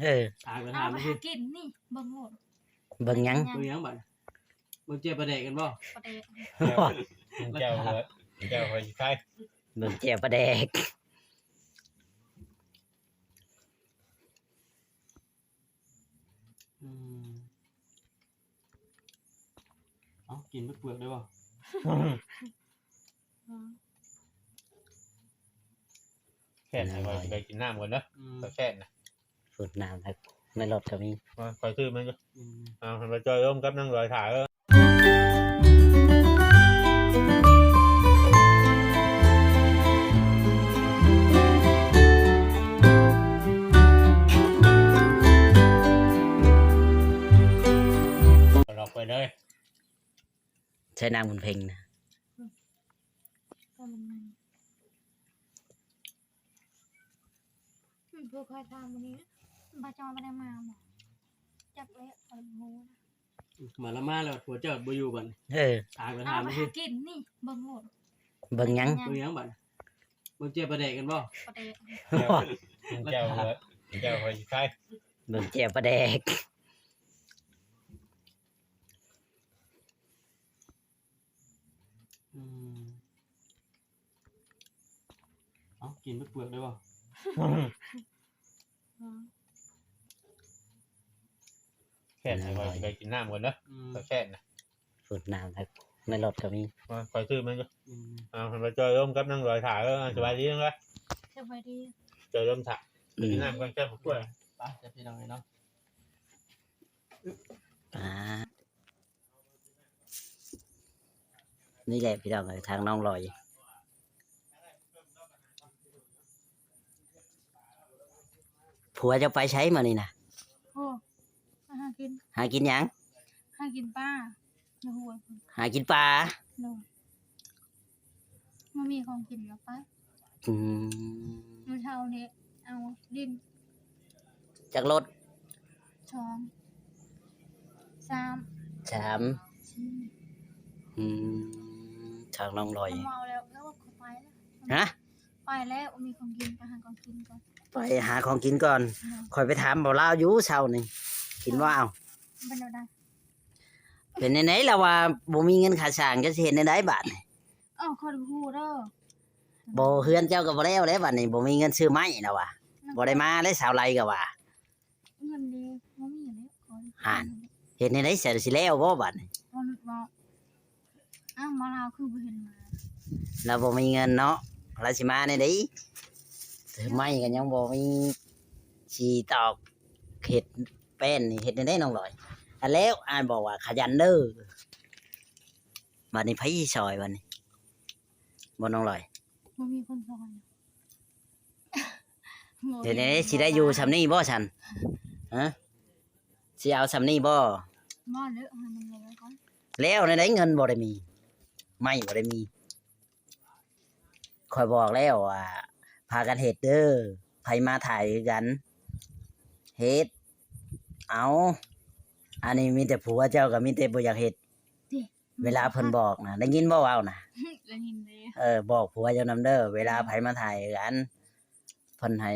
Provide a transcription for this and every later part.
ເອີ ຖາມກໍຖາມ ເອົາໄປ ມາຊິ ຫາກິນນີ້ ເບິ່ງໂລດ ເບິ່ງຫຍັງ? ເບິ່ງຫຍັງບັດ? ເບິ່ງແຈ່ວປາແດກກັນບໍ່? ປາແດກ ແຈ່ວ ແຈ່ວ ແຈ່ວຫອຍໄຄ ເບິ່ງແຈ່ວປາແດກ. ອືມ ເອົາ ກິນເປືອກໆ ໄດ້ບໍ່? ແຄນ ຂ້ອຍໄປກິນນ້ຳກ່ອນເດີ. ອືມ ຂ້ອຍແຄນນະ ສູດນ້ຳໃນລົດກໍມີ ຂ້ອຍຊື້ມັນຢູ່. ອືມ ເອົາ ໃຫ້ມາຈອຍລົມກັບນາງລອຍຖ້າເດີ. ລັອກໄວ້ເລີຍ ໃຊ້ນາງບຸນເພັງນະ. ອືມ ອືມ ພວກຂ້ອຍຖາມມື້ນີ້ ບ່າວຈອຍບໍ່ໄດ້ມາບໍ່? ຈັກແລ້ວ ຂ້ອຍບໍ່ຮູ້ນະ. ມາລະມາແລ້ວ ຜົວເຈົ້າບໍ່ຢູ່ບັດນີ້. ເອີ ຖາມກໍຖາມ ເອົາໄປ ມາຊິ ຫາກິນນີ້ ເບິ່ງໂລດ ເບິ່ງຫຍັງ? ເບິ່ງຫຍັງບັດ? ເບິ່ງແຈ່ວປາແດກກັນບໍ່? ປາແດກ ແຈ່ວ ແຈ່ວຫອຍໄຄ ເບິ່ງແຈ່ວປາແດກ. ອືມ ເອົາ ກິນເປືອກໆ ໄດ້ບໍ່? ອືມ ແຄນ ຂ້ອຍໄປກິນນ້ຳກ່ອນເດີ. ອືມ ຂ້ອຍແຄນນະ ສູດນ້ຳໃນລົດກໍມີ ຂ້ອຍຊື້ມັນຢູ່. ອືມ ເອົາ ໃຫ້ມາຈອຍລົມກັບນາງລອຍຖ້າເດີ. ສະບາຍດີນາງລອຍ ສະບາຍດີ ຈອຍລົມຖ້າ. ອືມ ກິນນ້ຳກ່ອນ ແຊບກວ່າ ໄປ ເດີພີ່ນ້ອງເອີຍເນາະ. ອ່າ ນີ້ແຫຼະພີ່ນ້ອງເອີຍ ທາງນ້ອງລອຍ. ຜົວເຈົ້າໄປໃສມື້ນີ້ນະ? ໂອ້ ໄປຫາກິນ. ຫາກິນຫຍັງ? ຫາກິນປາ ຢູ່ຫ້ວຍພຸ້ນ. ຫາກິນປາ? ໂດຍ. ບໍ່ມີຂອງກິນກໍໄປ. ອືມ ມື້ເຊົ້ານີ້ເອົາດິນ. ຈັກລົດ? ສອງ ສາມ ສາມ ສີ່. ອືມ ທາງນ້ອງລອຍ ເຮົາເວົ້າແລ້ວ ເອີ ຂ້ອຍໄປແລ້ວ. ຮະ? ໄປແລ້ວ ມີຂອງກິນ ໄປຫາຂອງກິນກ່ອນ. ໄປຫາຂອງກິນກ່ອນ. ໂດຍ. ຂ້ອຍໄປຖາມບ່າວລາວຢູ່ເຊົ້ານີ້ ກິນບໍ່ເອົາ? ເປັນແນວໃດ? ເປັນແນວໃດລະວ່າບໍ່ມີເງິນຄ່າສ້າງ ຈະຊິເຮັດແນວໃດບາດນີ້? ເອົ້າ ຂ້ອຍບໍ່ຮູ້ເດີ. ບໍ່ ເຮືອນເຈົ້າກໍບໍ່ແລ້ວແຫຼະບາດນີ້ ບໍ່ມີເງິນຊື້ໄມ້ລະວ່າ. ບໍ່ໄດ້ມາເລີຍ ສາວໄລກໍວ່າ. ເງິນເດ ບໍ່ມີເລີຍ. ຫັ້ນ ເຮັດແນວໃດ ຊິແລ້ວບໍ່ບາດນີ້? ເວົ້າ ເວົ້າ ອ້າວ ມາລາວຄືບໍ່ເຫັນມາ? ລາວບໍ່ມີເງິນເນາະ ລາວຊິມາແນວໃດ? ຖືໄມ້ກໍຍັງບໍ່ມີ ຊິຕອກເຮັດແປ້ນນີ້ ເຮັດແນວໃດນ້ອງລອຍ? ອັນແລ້ວ ອ້າຍບອກວ່າຂະຫຍັນເດີ. ບາດນີ້ໃຜຊິຊ່ອຍບາດນີ້? ບໍ່ນ້ອງລອຍ? ບໍ່ມີຄົນຊ່ອຍ. ເຮັດແນວໃດຊິໄດ້ຢູ່ຊ່ຳນີ້ບໍ່ຊັ້ນ? ຮະ? ຊິເອົາຊ່ຳນີ້ບໍ່? ບໍ່ ເລີກໃຫ້ມັນແລ້ວກ່ອນ. ແລ້ວແນວໃດ ເງິນບໍ່ໄດ້ມີ ໄມ້ບໍ່ໄດ້ມີ. ຂ້ອຍບອກແລ້ວວ່າ ພາກັນເຮັດເດີ ໃຜມາຖ່າຍຄືກັນ ເຮັດເອົາ. ອັນນີ້ມີແຕ່ຜົວເຈົ້າກໍມີແຕ່ບໍ່ຢາກເຮັດ. ເວລາເພິ່ນບອກນະ ໄດ້ຍິນບໍ່ເວົ້ານະ? ໄດ້ຍິນເດ້. ເອີ ບອກຜົວເຈົ້ານຳເດີ ເວລາໃຜມາຖ່າຍກັນ ເພິ່ນໃຫ້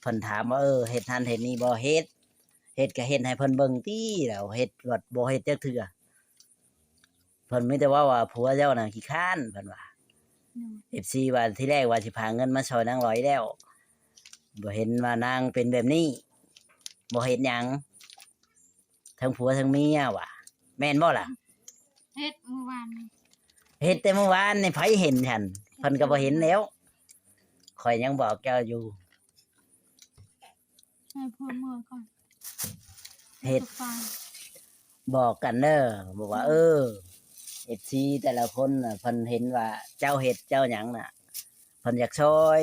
ເພິ່ນຖາມວ່າ ເອີ ເຮັດຫັ້ນເຮັດນີ້ບໍ່? ເຮັດ ເຮັດກໍເຮັດໃຫ້ເພິ່ນເບິ່ງຕິ. ແລ້ວເຮັດບັດບໍ່ເຮັດຈັກເທື່ອ ເພິ່ນມີແຕ່ເວົ້າວ່າ ຜົວເຈົ້ານະຂີ້ຄ້ານ ເພິ່ນວ່າ. ໂດຍ. ເອັຟຊີ ວ່າທີແລກວ່າຊິພາເງິນມາຊ່ອຍນາງລອຍແລ້ວ ບໍ່ເຫັນວ່ານາງເປັນແບບນີ້ ບໍ່ເຮັດຫຍັງ. ທັງຜົວທັງເມຍວ່າ ແມ່ນບໍ່ລະ? ເຮັດມື້ວານນີ້ ເຮັດແຕ່ມື້ວານນີ້ ໃຜເຫັນຊັ້ນ? ເພິ່ນກໍບໍ່ເຫັນແລ້ວ ຂ້ອຍຍັງບອກເຈົ້າຢູ່ ໃຫ້ຜົວເມືອກ່ອນ ເຮັດ ບອກກັນເດີ ບອກວ່າ ອືມ ເອີ ເອັຟຊີ ແຕ່ລະຄົນນະ ເພິ່ນເຫັນວ່າເຈົ້າເຮັດເຈົ້າຫຍັງນະ ເພິ່ນຢາກຊ່ອຍ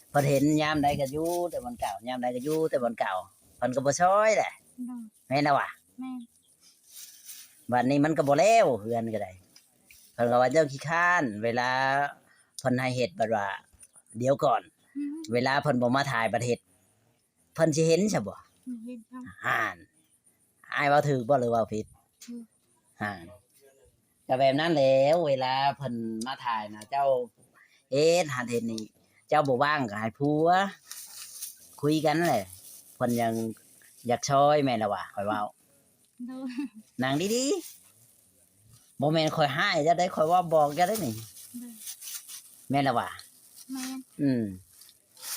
ເພິ່ນເຫັນຍາມໃດກໍຢູ່ແຕ່ບ່ອນເກົ່າ ຍາມໃດກໍຢູ່ແຕ່ບ່ອນເກົ່າ ເພິ່ນກໍບໍ່ຊ່ອຍແຫຼະ. ໂດຍ. ແມ່ນລະຫວາ? ແມ່ນ. ບັດນີ້ມັນກໍບໍ່ແລ້ວ ເຮືອນກໍໄດ້ ເພິ່ນກໍວ່າເຈົ້າຂີ້ຄ້ານ ເວລາເພິ່ນໃຫ້ເຮັດ ບັດວ່າ ດຽວກ່ອນ ອືມ ເວລາເພິ່ນບໍ່ມາຖ່າຍບັດເຮັດ ເພິ່ນຊິເຫັນຊະບໍ່? ເຫັນ. ຫັ້ນ ອ້າຍເວົ້າຖືກບໍ່ ຫຼືເວົ້າຜິດ? ຖືກ. ຫັ້ນ ກໍແບບນັ້ນແຫຼະ ເວລາເພິ່ນມາຖ່າຍນະ ເຈົ້າເຮັດຫັ້ນເຮັດນີ້ ເຈົ້າບໍ່ວ່າງກໍໃຫ້ຜົວ ຄຸຍກັນແຫຼະ ເພິ່ນຍັງຢາກຊ່ອຍ ແມ່ນລະຫວາ ຂ້ອຍເວົ້າ. ໂດຍ. ນັ່ງດີໆ ບໍ່ແມ່ນຂ້ອຍຮ້າຍເຈົ້າໃດ໋ ຂ້ອຍເວົ້າບອກເຈົ້າໄດ໋ນີ້. ໂດຍ. ແມ່ນລະຫວາ? ແມ່ນ. ອືມ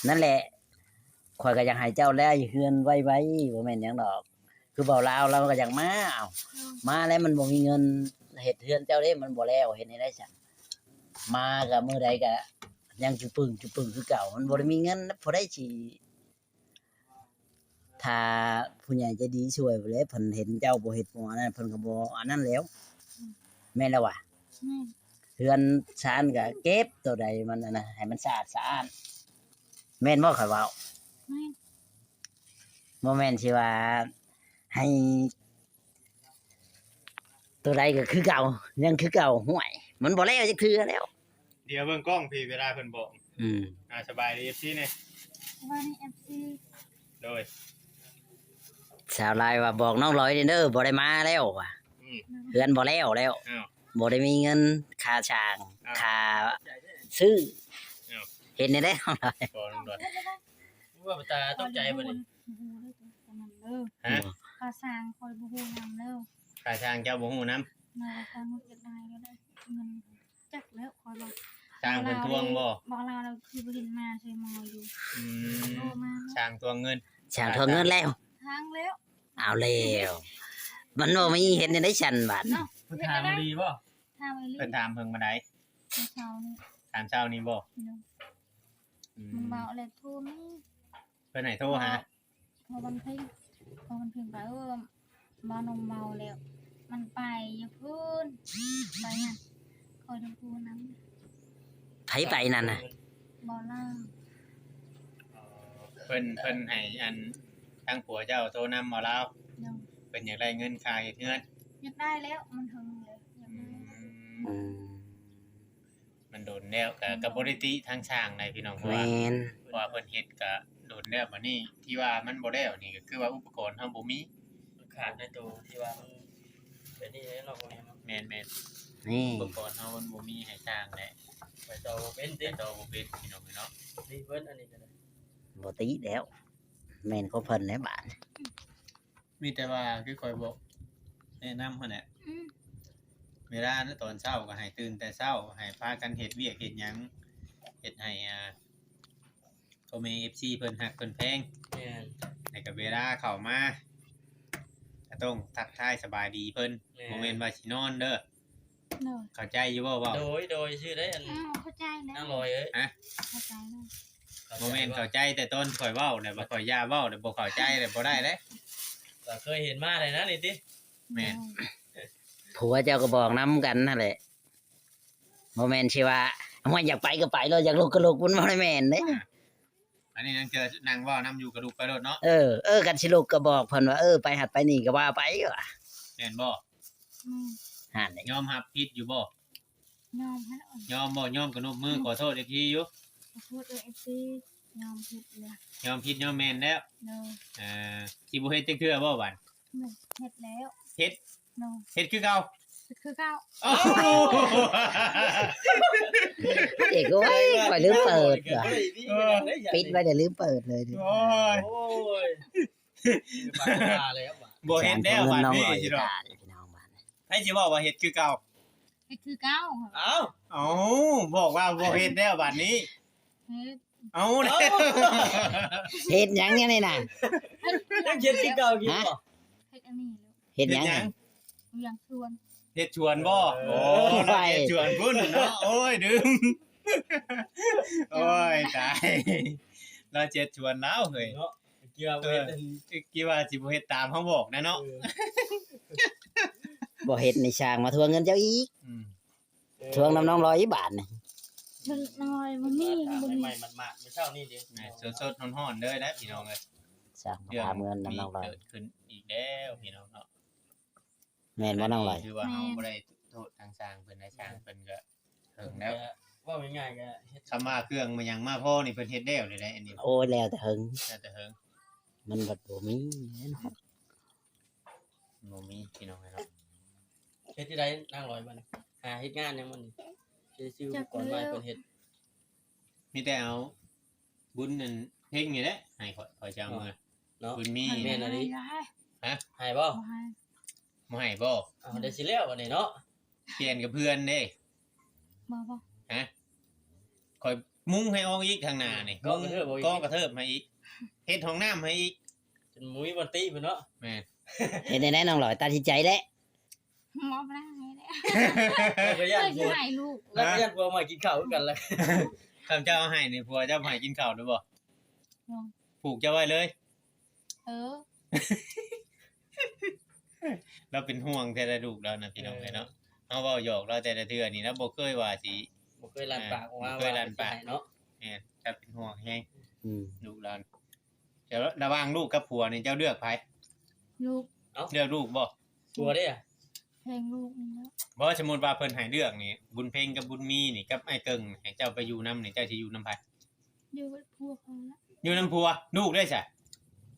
ນັ້ນແຫຼະ ຂ້ອຍກໍຢາກໃຫ້ເຈົ້າແລ້ວເຮືອນໄວໆ ບໍ່ແມ່ນຫຍັງດອກ. ຄືເບົາລາວລາວກໍຢາກມາ ເອົ້າ ໂດຍ ມາແລ້ວມັນບໍ່ມີເງິນເຮັດເຮືອນເຈົ້າເດ້ ມັນບໍ່ແລ້ວ ເຮັດແນວໃດຊັ້ນ? ມາກໍມື້ໃດກໍຍັງຈຸປຶງຈຸປຶງຄືເກົ່າ ມັນບໍ່ໄດ້ມີເງິນ ຜູ້ໃດຊິ ຖ້າຜູ້ໃຫຍ່ໃຈດີຊ່ວຍພຸ້ນແຫຼະ ເພິ່ນເຫັນເຈົ້າບໍ່ເຮັດບໍ່ອັນນັ້ນ ເພິ່ນກໍບໍ່ອັນນັ້ນແລ້ວ. ອືມ ແມ່ນລະຫວາ? ແມ່ນ. ເຮືອນຊານກໍເກັບ ໂຕໃດມັນອັນນັ້ນ ໃຫ້ມັນສະອາດສະອ້ານ ແມ່ນບໍ່ຂ້ອຍເວົ້າ? ແມ່ນ. ບໍ່ແມ່ນຊິວ່າໃຫ້ ໂຕໃດກໍຄືເກົ່າ ຍັງຄືເກົ່າ ຫ້ວຍ ມັນບໍ່ແລ້ວຈັກເທື່ອແລ້ວ. ດຽວເບິ່ງກ້ອງພີ້ ເວລາເພິ່ນບອກ. ອືມ ອ່າ ສະບາຍດີ ເອັຟຊີ ແດ່. ສະບາຍດີ ເອັຟຊີ. ໂດຍ. ສາວລາຍວ່າ ບອກນ້ອງລອຍແດ່ເດີ ບໍ່ໄດ້ມາແລ້ວວ່າ. ອືມ ເຮືອນບໍ່ແລ້ວແລ້ວ. ອ້າວ ບໍ່ໄດ້ມີເງິນຄ່າສ້າງ ອ້າວ ຄ່າຊື້. ອ້າວ ເຮັດແນວໃດນ້ອງລອຍ? ບໍ່ ນ້ອງລອຍ ວ່າຕາຕົກໃຈບໍ່ນີ້? ບໍ່ຮູ້ເດີ ຕອນນັ້ນເດີ. ຮະ? ຄ່າສ້າງຂ້ອຍບໍ່ຮູ້ນຳເດີ. ຄ່າສ້າງເຈົ້າບໍ່ຮູ້ນຳ? ແມ່ນ ຂ້ອຍບໍ່ຢາກໄດ້ກໍໄດ້ເງິນ. ຈັກແລ້ວຂ້ອຍວ່າ ຊ່າງເພິ່ນທວງບໍ່? ບອກລາວແລ້ວຄືບໍ່ເຫັນມາໃສ່ໝໍຢູ່. ອືມ ໂທມາເນາະ ຊ່າງທວງເງິນ ຊ່າງທວງເງິນແລ້ວ ທາງແລ້ວ. ເອົາແລ້ວ ມັນບໍ່ມີເຮັດແນວໃດຊັ້ນບາດນີ້? ເນາະ ເພິ່ນຖາມອີ່ຫຼີບໍ່? ຖາມອີ່ຫຼີ. ເພິ່ນຖາມເພິ່ນມາໃດ? ເຊົ້ານີ້ ຖາມເຊົ້ານີ້ບໍ່? ໂດຍ. ອືມ ມັນເວົ້າແລ້ວໂທມາ ເພິ່ນໃຫ້ໂທຫາ ເວົ້າ ເວົ້າວັນເພັງ ເວົ້າວັນເພັງໄປ ເອີ ບໍ່ນອງເວົ້າແລ້ວ ມັນໄປຢູ່ພຸ້ນ ໄປຫັ້ນ ຂ້ອຍຕ້ອງຜູ້ນຳ. ໃຜໄປນັ້ນນະ? ບໍ່ລາວ. ເອີ ເພິ່ນ ເພິ່ນໃຫ້ອັນ ທາງຜົວເຈົ້າໂທນຳບໍ່ລາວ? ໂດຍ. ເພິ່ນຢາກໄດ້ເງິນຄ່າເຮັດເຮືອນ? ຢາກໄດ້ແລ້ວ ມັນເຖິງແລ້ວ ຢາກໄດ້. ອືມ ອືມ ມັນດົນແລ້ວ ກະ ກະບໍ່ໄດ້ຕິທາງຊ່າງໃດພີ່ນ້ອງ ເພາະວ່າ ແມ່ນ ເພາະວ່າເພິ່ນເຮັດກະດົນແລ້ວ. ບາດນີ້ທີ່ວ່າມັນບໍ່ແລ້ວນີ້ ກະຄືວ່າອຸປະກອນເຮົາບໍ່ມີ ຂາດໃນໂຕທີ່ວ່າມັນເປັນນີ້ເນາະ. ແມ່ນໆ ນີ້ ອຸປະກອນເຮົາມັນບໍ່ມີໃຫ້ຊ່າງແຫຼະ ໄປຕໍ່ບໍ່ເປັນຕິ ໄປຕໍ່ບໍ່ເປັນພີ່ນ້ອງເອີຍເນາະ. ນີ້ເພິ່ນອັນນີ້ກະໄດ້ ບໍ່ຕິແລ້ວ ແມ່ນຂອງເພິ່ນແຫຼະບາດ. ມີແຕ່ວ່າຄືຂ້ອຍບອກ ແນະນຳຫັ້ນແຫຼະ. ອືມ ເວລາຕອນເຊົ້າກໍໃຫ້ຕື່ນແຕ່ເຊົ້າ ໃຫ້ພາກັນເຮັດວຽກເຮັດຫຍັງ ເຮັດໃຫ້ ອ່າ ພໍ່ແມ່ເອັຟຊີເພິ່ນຮັກເພິ່ນແພງ. ແມ່ນ. ແລ້ວກໍເວລາເຂົ້າມາ ກໍຕ້ອງທັກທາຍສະບາຍດີເພິ່ນ. ແມ່ນ. ບໍ່ແມ່ນວ່າຊິນອນເດີ. ໂດຍ. ເຂົ້າໃຈຢູ່ບໍ່ເວົ້າ? ໂດຍ ໂດຍ ຊື່ໄດ້ອັນ ອ້າວ ເຂົ້າໃຈແລ້ວ ນາງລອຍເອີຍ. ຮະ? ເຂົ້າໃຈແລ້ວ. ບໍ່ແມ່ນເຂົ້າໃຈແຕ່ຕອນຂ້ອຍເວົ້າ ແລ້ວບໍ່ຂ້ອຍຢ່າເວົ້າ ແລ້ວບໍ່ເຂົ້າໃຈ ແລ້ວບໍ່ໄດ້ເດ້. ກໍເຄີຍເຫັນມາແລ້ວນະນີ້ຕິ. ແມ່ນ. ໂດຍ. ຜົວເຈົ້າກໍບອກນຳກັນຫັ້ນແຫຼະ ບໍ່ແມ່ນຊິວ່າ ໂອ້ຍ ຢາກໄປກໍໄປໂລດ ຢາກລຸກກໍລຸກ ມັນບໍ່ໄດ້ແມ່ນເດ້. ອ່າ ອັນນີ້ນາງເທື່ອນັ່ງເວົ້ານຳຢູ່ກໍລຸກໄປໂລດເນາະ. ເອີ ເອີ ຄັນຊິລຸກກໍບອກເພິ່ນວ່າ ເອີ ໄປຫັ້ນໄປນີ້ກໍວ່າໄປວ່າ. ແມ່ນບໍ່? ແມ່ນ. ຫັ້ນແຫຼະ ຍອມຮັບຜິດຢູ່ບໍ່? ຍອມຫັ້ນແຫຼະ. ຍອມບໍ່? ຍອມກໍນົບມື ອືມ ຂໍໂທດເອັຟຊີຢູ່. ຂໍໂທດເອີເອັຟຊີ ຍອມຜິດແລ້ວ ຍອມຜິດຍອມແມ່ນແລ້ວ. ໂດຍ. ເອີ ຊິບໍ່ເຮັດຈັກເທື່ອບໍ່ບາດ? ແມ່ນ ເຮັດແລ້ວ. ເຮັດ? ໂດຍ. ເຮັດຄືເກົ່າ? ເຮັດຄືເກົ່າ. ໂອ້ໂຫ ເອກເອີຍ ຂ້ອຍລືມເປີດວ່າ ເອີ ປິດໄວ້ແລ້ວລືມເປີດເລີຍ. ໂອ້ຍ ໂອ້ຍ ບໍ່ເຮັດແລ້ວບາດນີ້. ພີ່ນ້ອງ ໃຜຊິເວົ້າວ່າເຮັດຄືເກົ່າ? ເຮັດຄືເກົ່າ. ເອົ້າ ເອົ້າ ບອກວ່າບໍ່ເຮັດແລ້ວບາດນີ້. ເຮັດ. ເອົາແລ້ວ ເຮັດຫຍັງອັນນີ້ນະ? ຍັງເຮັດຄືເກົ່າຢູ່ບໍ່? ຮະ? ເຮັດອັນນີ້ລູກ. ເຮັດຫຍັງ? ເຮັດຫຍັງ? ວຽງສວນ. ເຮັດສວນບໍ່? ເອີ ໂອ້ ລາວເຮັດສວນພຸ້ນເນາະ. ໂອ້ຍ ດື່ມ ໂອ້ຍ ຕາຍ ລາວເຮັດສວນລາວເຮີ້ຍເນາະ. ເອີ ຄິດວ່າຊິບໍ່ເຮັດຕາມເຮົາບອກນະເນາະ. ເອີ ບໍ່ເຮັດນີ້ຊ່າງມາທວງເງິນເຈົ້າອີກ. ອືມ. ເອີ ທວງນຳນ້ອງລອຍອີກບາດນີ້. ນ້ອງລອຍບໍ່ມີ ບໍ່ມີ. ໃໝ່ໆ ໝາດໆ ມື້ເຊົ້ານີ້ເດ້. ແມ່ນ ສົດໆ ຮ້ອນໆ ເລີຍນະພີ່ນ້ອງເອີຍ. ຊ່າງມາຖາມເງິນນຳນ້ອງລອຍ ເກີດຂຶ້ນອີກແລ້ວພີ່ນ້ອງເນາະ. ແມ່ນບໍ່ນ້ອງລອຍ? ຄືວ່າເຮົາ ແມ່ນ ບໍ່ໄດ້ໂທດທາງຊ່າງເພິ່ນໃດ໋ ຊ່າງເພິ່ນກໍເຖິງແລ້ວ. ເວົ້າງ່າຍໆ ກໍເຮັດ ຄຳວ່າເຄື່ອງມາຫຍັງມາພໍນີ້ ເພິ່ນເຮັດແລ້ວເລີຍໄດ໋ອັນນີ້. ໂອ້ຍ ແລ້ວແຕ່ເຫິງ ແລ້ວແຕ່ເຫິງ. ມັນບັດບໍ່ມີເນາະ. ບໍ່ມີພີ່ນ້ອງເອີຍເນາະ. ເຮັດຈັ່ງໃດນາງລອຍບັດນີ້? ຫາເຮັດງານຫຍັງບັດນີ້? ຊິຊື້ອຸປະກອນມາໃຫ້ເພິ່ນເຮັດ. ມີແຕ່ເອົາບຸນອັນເພັງນີ້ແຫຼະໃຫ້ຂ້ອຍ ຂ້ອຍຈະເອົາເມືອ. ເນາະ ບຸນມີ ແມ່ນອີ່ຫຼີ ໃຫ້ບໍ່? ບໍ່ໃຫ້ ບໍ່ໃຫ້ບໍ່? ເອົາ ໄດ້ຊິແລ້ວບັດນີ້ເນາະ ປ່ຽນກັບເພື່ອນເດ້. ບໍ່ ບໍ່ ຮະ? ຂ້ອຍມຸງໃຫ້ອອກອີກທາງໜ້ານີ້ ກໍກະເທີບອອກອີກ ກໍກະເທີບໃຫ້ອີກ ເຮັດຫ້ອງນ້ຳໃຫ້ອີກ ຈົນບໍ່ມີບ່ອນຕິພຸ້ນເນາະ. ແມ່ນ ເຮັດແນວໃດນ້ອງຫຼອຍ ຕັດສິນໃຈແລ້ວ. ໝໍບໍ່ໄດ້ໃຫ້ແລ້ວ ເອີ ກໍຢ້ານຜົວ ເອີ ຊິໃຫ້ລູກ ແລ້ວກໍຢ້ານຜົວມາກິນເຂົ້າຄືກັນແຫຼະ. ຄັນເຈົ້າເອົາໃຫ້ນີ້ ຜົວເຈົ້າບໍ່ໃຫ້ກິນເຂົ້າເດີ້ບໍ່? ບໍ່ ຜູກເຈົ້າໄວ້ເລີຍ. ເອີ ລາວເປັນຫ່ວງແທ້ລະ ລູກລາວນະ ພີ່ນ້ອງເອີຍເນາະ. ເຮົາເວົ້າຫຍອກລາວແຕ່ລະເທື່ອນີ້ ລາວບໍ່ເຄີຍວ່າຊິ ບໍ່ເຄີຍລັ່ນປາກອອກມາ ບໍ່ເຄີຍລັ່ນປາກເນາະ. ແມ່ນ ລາວເປັນຫ່ວງແຮງ ອືມ ລູກລາວ. ແຕ່ລະຫວ່າງລູກກັບຜົວນີ້ ເຈົ້າເລືອກໃຜ? ລູກ. ເອົ້າ ເລືອກລູກບໍ່? ຜົວເດ້? ແພງລູກນີ້ແຫຼະ. ບໍ່ ສົມມຸດວ່າເພິ່ນໃຫ້ເລືອກນີ້ ບຸນເພັງກັບບຸນມີນີ້ ກັບອ້າຍເກິ່ງ ໃຫ້ເຈົ້າໄປຢູ່ນຳນີ້ ເຈົ້າຊິຢູ່ນຳໃຜ? ຢູ່ກັບຜົວຂ້ອຍລະ. ຢູ່ນຳຜົວ. ລູກເດ້ຊະ?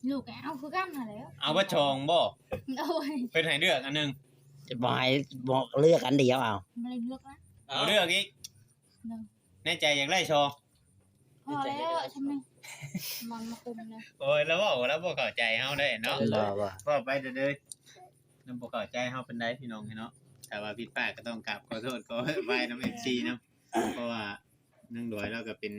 ລູກກໍເອົາຄືກັນຫັ້ນແຫຼະ. ເອົາເບິດສອງບໍ່? ໂດຍ. ເພິ່ນໃຫ້ເລືອກອັນໜຶ່ງ ບໍ່ໃຫ້ ບໍ່ເລືອກອັນດຽວເອົາ. ບໍ່ໄດ້ເລືອກລະ. ເອົາ ເລືອກອີກ. ໂດຍ. ໃນໃຈຢາກໄດ້ຊອງ. ພໍແລ້ວຊ່ຳນີ້ ມັນມາຄຸມແລ້ວ. ໂອ້ຍ ລາວເວົ້າ ລາວບໍ່ເຂົ້າໃຈເຮົາເດ້ເນາະ. ບໍ່ ບໍ່ ເວົ້າໄປເດີ ລາວບໍ່ເຂົ້າໃຈເຮົາປານໃດ ພີ່ນ້ອງເນາະ. ຖ້າວ່າຜິດພາດກໍຕ້ອງກາບຂໍໂທດຂໍອະໄພນຳເອັຟຊີນຳ ເພາະວ່ານາງດອຍລາວກໍເປັນ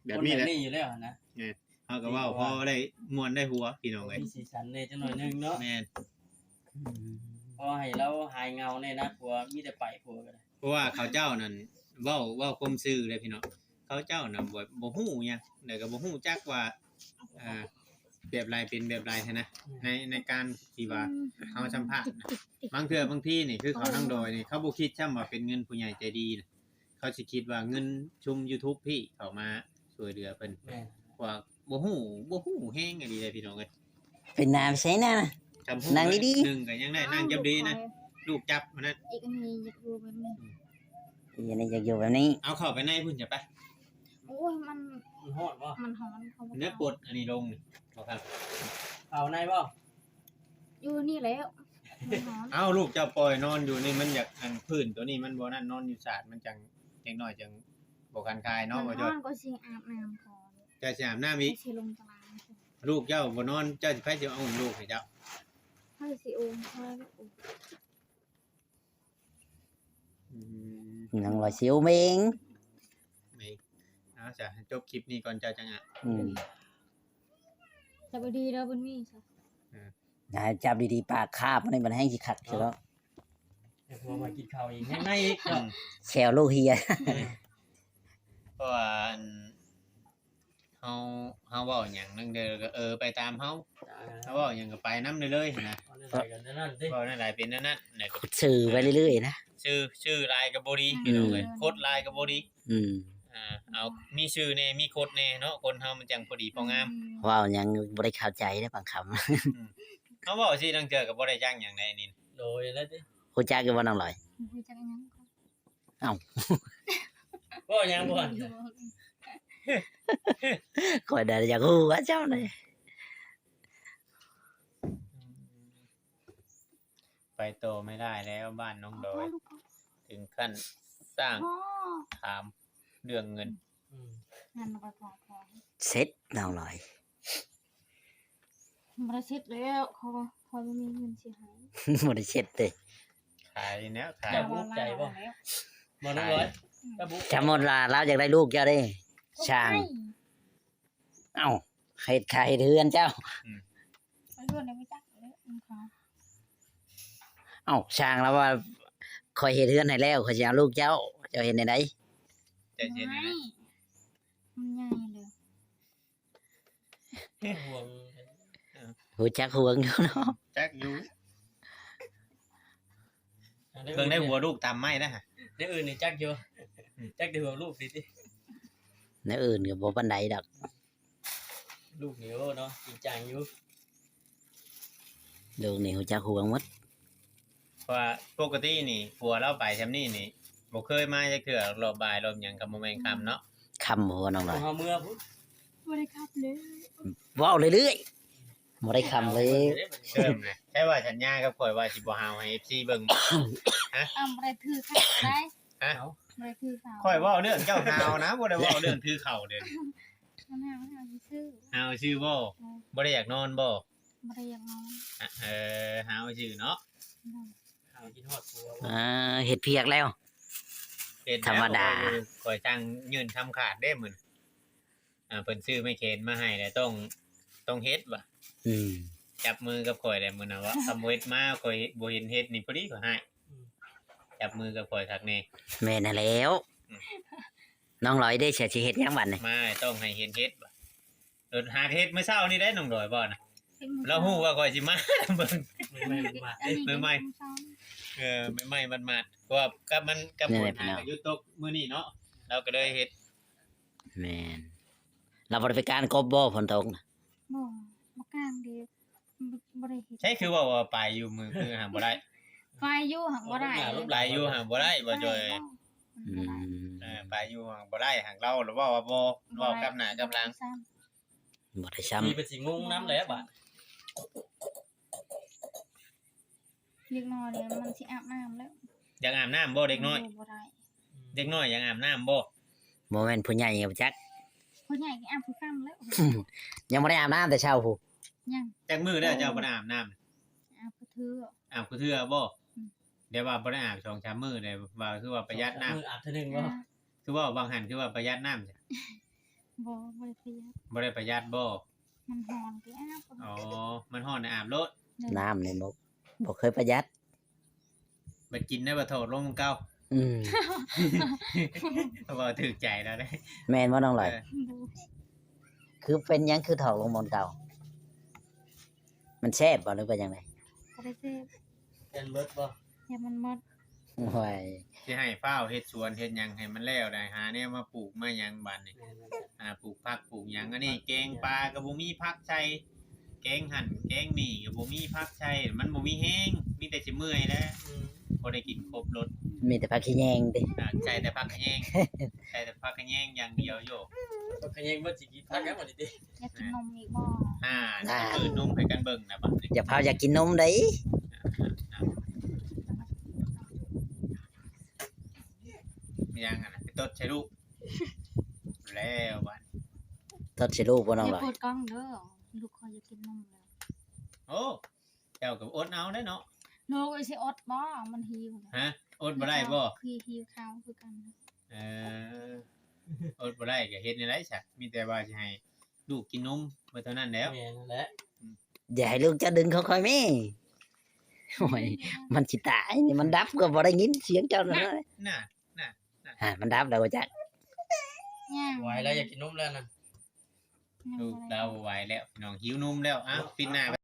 ແບບນີ້ແຫຼະ ຄົນແບບນີ້ຢູ່ແລ້ວນະ. ແມ່ນ ເຮົາກໍເວົ້າພໍໄດ້ມ່ວນໄດ້ຫົວ ພີ່ນ້ອງເອີຍ ມີສີສັນແດ່ຈັກໜ້ອຍໜຶ່ງເນາະ. ແມ່ນ ອືມ ພໍໃຫ້ລາວຫາຍເຫງົາແດ່ນະ ຜົວມີແຕ່ໄປ ຜົວກໍໄດ້. ເພາະວ່າເຂົາເຈົ້ານັ້ນເວົ້າ ເວົ້າຄວາມຊື່ເດ້ພີ່ນ້ອງ. ເຂົາເຈົ້ານະ ບໍ່ ບໍ່ຮູ້ຫຍັງ ແລ້ວກໍບໍ່ຮູ້ຈັກວ່າ ອ່າ ແບບໃດເປັນແບບໃດຫັ້ນນະ. ໃນ ໃນການທີ່ວ່າເຮົາສຳພາດນະ ບາງເທື່ອບາງທີນີ້ ຄືເຂົານາງດອຍນີ້ ເຂົາບໍ່ຄິດຊ້ຳວ່າເປັນເງິນຜູ້ໃຫຍ່ໃຈດີນະ. ເຂົາຊິຄິດວ່າເງິນຊຸມຢູທູບພີ້ເຂົ້າມາຊ່ວຍເຫຼືອເພິ່ນ. ແມ່ນ ວ່າບໍ່ຮູ້ ບໍ່ຮູ້ແຮງອີ່ຫຼີເດ້ພີ່ນ້ອງເອີຍ. ເປັນໜ້າໄປໃສນະ? ນັ່ງດີໆ ໜຶ່ງກໍຍັງໄດ້ ນັ່ງຈັບດີນະ ລູກຈັບຫັ້ນນະ. ອີກອັນນີ້ຢາກຢູ່ແບບນີ້ ອີກອັນນີ້ຢາກຢູ່ແບບນີ້. ເອົາເຂົ້າໄປໃນພຸ້ນຈະໄປ. ໂອ້ຍ ມັນ ມັນຮ້ອນບໍ່? ມັນຮ້ອນ ເຂົາບໍ່ ເນຍ ປົດອັນນີ້ລົງນີ້ບໍ່ຄັບ. ເຂົ້າໃນບໍ່? ຢູ່ນີ້ແຫຼະ ມັນຮ້ອນ. ເອົ້າ ລູກເຈົ້າປ່ອຍນອນຢູ່ນີ້ ມັນຢາກ ອັນ ພື້ນຕົວນີ້ມັນບໍ່ນັ້ນ ນອນຢູ່ສາດ ມັນຈັ່ງ ເດັກນ້ອຍຈັ່ງບໍ່ຄັນຄາຍເນາະ. ມັນຮ້ອນ ບໍ່ຈ້ອຍ ກໍຊິອາບນ້ຳກ່ອນ. ເຈົ້າຊິອາບນ້ຳອີກ? ຊິລົງຕະລາງ. ລູກເຈົ້າບໍ່ນອນ ເຈົ້າ ໃຜຊິເອົາອຸ້ມລູກໃຫ້ເຈົ້າ? ໃຜຊິອຸ້ມ? ອືມ ຍັງວ່າຊິອຸ້ມເອງ. ເອົາຊະ ຈົບຄລິບນີ້ກ່ອນ ເຈົ້າຈັ່ງອາບ. ອືມ ຈັບດີໆເດີ ບຸນມີຊະ. ເອີ ໃຫ້ຈັບດີໆ ປາກຄາບນີ້ມັນແຮ່ງຊິຄັກຊະເນາະ. ໃຫ້ຜົວມາກິນເຂົ້າອີກ ແຮ່ງໃນອີກເນາະ. ແຊວລູກເຮຍ. ເອີ ເພາະວ່າ ອັນ ເຮົາ ເຮົາເວົ້າຫຍັງໜຶ່ງເດີ ກໍເອີໄປຕາມເຮົາ. ເຮົາເວົ້າຫຍັງກໍໄປນຳເລີຍໆນະ. ເວົ້າແນວໃດກໍແນວນັ້ນຕິ ເວົ້າແນວໃດເປັນແນວນັ້ນ. ແລ້ວກໍສື່ໄປເລື້ອຍໆນະ. ສື່ ສື່ຫຼາຍກໍບໍ່ດີ ອືມ ພີ່ນ້ອງເອີຍ ຄົດຫຼາຍກໍບໍ່ດີ. ອືມ ອ່າ ເອົາ ມີຊື່ແດ່ ມີຄົດແດ່ເນາະ ຄົນເຮົາມັນຈັ່ງພໍດີພໍງາມ. ອືມ ເວົ້າຫຍັງບໍ່ໄດ້ເຂົ້າໃຈເດ້ບາງຄຳ. ອືມ ເຮົາເວົ້າຊີ້ລາງເທື່ອກໍບໍ່ໄດ້ຈັກຫຍັງໃດນີ້. ໂດຍ ແລ້ວຕິ ຮູ້ຈັກຢູ່ບໍ່ນ້ອງລອຍ? ບໍ່ຮູ້ຈັກຫຍັງ. ເອົ້າ ເວົ້າຫຍັງບໍ່? ຂ້ອຍໄດ້ຢາກຮູ້ວ່າເຈົ້ານີ້ ໄປຕໍ່ໄມ່ໄດ້ແລ້ວ ບ້ານນ້ອງດອຍ ເອົາ ເອົາ ເອົາ ເຖິງຂັ້ນສ້າງ ອໍ ຖາມເລື່ອງເງິນ. ອືມ ນັ້ນລະບໍ່ພໍ ພໍ ເສັດນ້ອງລອຍ. ບໍ່ໄດ້ເຊັດແລ້ວ ເຂົາວ່າຂ້ອຍບໍ່ມີເງິນຊິໃຫ້. ບໍ່ໄດ້ເຊັດເດ້ ຂາຍແລ້ວ ຂາຍ. ເຈົ້າບໍ່ອຸກໃຈບໍ່? ບໍ່ນະ ເຈົ້າບໍ່? ອືມ ສົມມຸດວ່າລາວຢາກໄດ້ລູກເຈົ້າເດ້ ຊ່າງ. ເອົ້າ ເຮັດຂາຍເຮັດເຮືອນເຈົ້າ. ອືມ ເຮືອນບໍ່ຈັກເດ້. ເອົ້າ ຊ່າງລາວວ່າ ຂ້ອຍເຮັດເຮືອນໃຫ້ແລ້ວ ຂ້ອຍຊິເອົາລູກເຈົ້າ ເຈົ້າເຮັດແນວໃດ? ເຈົ້າເຮັດແນວໃດ? ມັນໃຫຍ່ເລີຍ. ຫວງ ຮູ້ຈັກຫວງຢູ່ເນາະ. ຈັກຢູ່ ເບິ່ງໄດ້ຫົວລູກຕຳໄມ້ນະ. ແນວອື່ນນີ້ຈັກຢູ່ ຈັກແຕ່ຫວງລູກນີ້ຕິ. ແນວອື່ນກໍບໍ່ປານໃດດອກ. ລູກນີ້ ໂອ້ ເນາະ ຈິງຈັງຢູ່. ລູກນີ້ຮູ້ຈັກຫວງໝົດ. ເພາະວ່າປົກກະຕິນີ້ ຜົວລາວໄປຊ່ຳນີ້ນີ້ ບໍ່ເຄີຍມາຈັກເທື່ອ ລອບບ່າຍລອບຫຍັງກໍບໍ່ແມ່ນຄ່ຳເນາະ. ອືມ ຄ່ຳບໍ່ນ້ອງລອຍ? ເຮົາເມືອພຸ້ນ ບໍ່ໄດ້ຂັບເລີຍ. ເວົ້າເລື້ອຍໆ ບໍ່ໄດ້ຄ່ຳເລີຍ. ເລີ່ມນະ ໃຊ່ວ່າສັນຍາກັບຂ້ອຍວ່າຊິບໍ່ຫາວໃຫ້ເອັຟຊີເບິ່ງ. ຮະ? ອ້າວ ບໍ່ໄດ້ຖືເຂົ້າໄດ໋. ຮະ? ບໍ່ໄດ້ຖືເຂົ້າ. ຂ້ອຍເວົ້າເລື່ອງເຈົ້າຫາວນະ ບໍ່ໄດ້ເວົ້າເລື່ອງຖືເຂົ້າເດ້. ມັນຫາວ ຫາວຊື່ໆ ຫາວຊື່ບໍ່? ໂດຍ ບໍ່ໄດ້ຢາກນອນບໍ່? ບໍ່ໄດ້ຢາກນອນ ອະ ເອີ ຫາວຊື່ເນາະ ໂດຍ ຫາວຄິດຮອດຜົວບໍ່? ອ່າ ເຮັດພຽກແລ້ວ ເຮັດແລ້ວ ທຳມະດາ ຂ້ອຍ ຂ້ອຍສັ່ງຍື່ນຄຳຂາດເດ້ມື້ນີ້ ອ່າ ເພິ່ນຊື້ໄມ້ແຂນມາໃຫ້ແລ້ວ ຕ້ອງ ຕ້ອງເຮັດວ່າ ອືມ ຈັບມືກັບຂ້ອຍແລ້ວມື້ນັ້ນວ່າ ຄັນບໍ່ເຮັດມາ ຂ້ອຍບໍ່ເຫັນເຮັດນີ້ ພໍດີຂ້ອຍຮ້າຍ ອືມ ຈັບມືກັບຂ້ອຍຄັກແນ່ ແມ່ນຫັ້ນແລ້ວ ອືມ ນ້ອງລອຍເດ້ ຊິເຮັດຫຍັງບັດນີ້? ມາ ຕ້ອງໃຫ້ເຫັນເຮັດວ່າ ໂດຍ ຫາເຮັດມື້ເຊົ້ານີ້ໄດ້ນ້ອງດອຍບໍ່ນະ ເຮັດມື້ ລາວຮູ້ວ່າຂ້ອຍຊິມາເບິ່ງ ໃໝ່ໆ ເອີ ໃໝ່ໆ ໝາດໆ ເພາະວ່າກັບມັນ ກັບຝົນຫາກໍຢຸດຕົກມື້ນີ້ເນາະ ລາວກໍເລີຍເຮັດ ແມ່ນ ລາວບໍ່ໄດ້ໄປການກົບບໍ່ ຝົນຕົກນະ? ບໍ່ ບໍ່ກາງເດ້ ບໍ່ ບໍ່ໄດ້ເຮັດ ໃຊ່ ຄືເວົ້າວ່າໄປຢູ່ມື້ຄືຫາບໍ່ໄດ້ ໄປຢູ່ຫາບໍ່ໄດ້ ໄປຢູ່ຫາບໍ່ໄດ້ ບໍ່ຈ່ອຍ ອືມ ເອີ ໄປຢູ່ຫາບໍ່ໄດ້ ຫາກລາວລະເວົ້າວ່າບໍ່ ບໍ່ໄດ້ ເວົ້າກັບໜ້າກັບຫຼັງ ບໍ່ໄດ້ຊ້ຳ ມີເພິ່ນຊິງົງນຳແຫຼະບາດ ເດັກນ້ອຍນີ້ມັນຊິອາບນ້ຳແລ້ວ ຢາກອາບນ້ຳບໍ່ເດັກນ້ອຍ? ບໍ່ໄດ້ ອືມ ເດັກນ້ອຍຢາກອາບນ້ຳບໍ່? ບໍ່ແມ່ນຜູ້ໃຫຍ່ກໍບໍ່ຈັກ ຜູ້ໃຫຍ່ກໍອາບຄືກັນແລ້ວ ຍັງບໍ່ໄດ້ອາບນ້ຳແຕ່ເຊົ້າພຸ້ນ ຍັງ ຈັກມື້ແລ້ວເຈົ້າບໍ່ໄດ້ອາບນ້ຳ? ອາບຄືເທື່ອ ອາບຄືເທື່ອບໍ່? ອືມ ແຕ່ວ່າບໍ່ໄດ້ອາບສອງສາມມື້ແລ້ວ ວ່າຄືວ່າປະຢັດນ້ຳ ສອງສາມມື້ອາບເທື່ອໜຶ່ງບໍ່? ອາບ ຄືວ່າບາງຫັ້ນຄືວ່າປະຢັດນ້ຳ ບໍ່ ບໍ່ໄດ້ປະຢັດ ບໍ່ໄດ້ປະຢັດບໍ່? ມັນຮ້ອນກໍອາບ ອໍ ມັນຮ້ອນອາບໂລດ ໂດຍ ນ້ຳນີ້ບໍ່ ບໍ່ເຄີຍປະຢັດ ບັດກິນໄດ້ບໍ່ ຖອກລົງໝ່ອງເກົ່າ ອືມ ເວົ້າຖືກໃຈແລ້ວເດ້ ແມ່ນບໍ່ນ້ອງລອຍ? ເອີ ບໍ່ ຄືເປັນຫຍັງຄືຖອກລົງໝ່ອງເກົ່າ? ມັນແຊບບໍ່ ຫຼືວ່າຈັ່ງໃດ? ບໍ່ໄດ້ແຊບ ຢ້ານເບິດບໍ່? ຢ້ານມັນໝົດ ໂອ້ຍ ຊິໃຫ້ຟ້າວເຮັດສວນເຮັດຫຍັງໃຫ້ມັນແລ້ວໄດ໋ ຫາແນວມາປູກມາຫຍັງບາດນີ້ ແມ່ນແລ້ວ ອ່າ ປູກຜັກປູກຫຍັງ ອັນນີ້ແກງປາກໍບໍ່ມີຜັກໃສ່ ແກງຫັ້ນແກງນີ້ກໍບໍ່ມີຜັກໃສ່ ມັນບໍ່ມີແຮງ ມີແຕ່ຊິເມື່ອຍແຫຼະ ອືມ ບໍ່ໄດ້ກິນຄົບລົດ ມີແຕ່ຜັກຂະແຍງຕິ ອ່າ ໃສ່ແຕ່ຜັກຂະແຍງ ໃສ່ແຕ່ຜັກຂະແຍງຢ່າງດຽວໂຍ ຜັກຂະແຍງເບິດຊິກິນຜັກຫຍັງບັດນີ້ຕິ ຢາກກິນນົມອີກບໍ່? ອ່າ ອ່າ ເປີດນົມໃຫ້ກັນເບິ່ງນະບັດນີ້ ຢ່າພາວຢາກກິນນົມໃດ ອ່າ ອ່າ ອ່າ ມີຫຍັງຫັ້ນນະ ໄປຕົດໃສ່ລູກ ແລ້ວບັດ ຕົດໃສ່ລູກບໍ່ນ້ອງລອຍ? ຢ່າເປີດກ້ອງເດີ ລູກຂ້ອຍຢາກກິນນົມແລ້ວ ໂອ້ ເຈົ້າກໍອົດເອົາໄດ້ເນາະ ລູກຊິອົດບໍ່? ມັນຫິວ ຮະ ອົດບໍ່ໄດ້ບໍ່? ຄືຫິວເຂົ້າຄືກັນ ເອີ ອົດບໍ່ໄດ້ກໍເຮັດແນວໃດຊະ ມີແຕ່ວ່າຊິໃຫ້ລູກກິນນົມໄປເທົ່ານັ້ນແຫຼ້ວ ແມ່ນແຫຼະ ອືມ ຢ່າໃຫ້ລູກເຈົ້າດຶງຂອງຂ້ອຍແມ້ ໂອ້ຍ ມັນຊິຕາຍນີ້ ມັນດັບກໍບໍ່ໄດ້ຍິນສຽງເຈົ້ານັ້ນ ນະ ນະ ນະ ນະ ອ່າ ມັນດັບແລ້ວບໍ່ຈັກ ຍັງ ໄຫວແລ້ວ ຢາກກິນນົມແລ້ວນະ ຍັງ ລູກ ບໍ່ໄດ້ ລາວບໍ່ໄຫວແລ້ວ ພີ່ນ້ອງ ຫິວນົມແລ້ວ ອ້າວ ປິດໜ້າ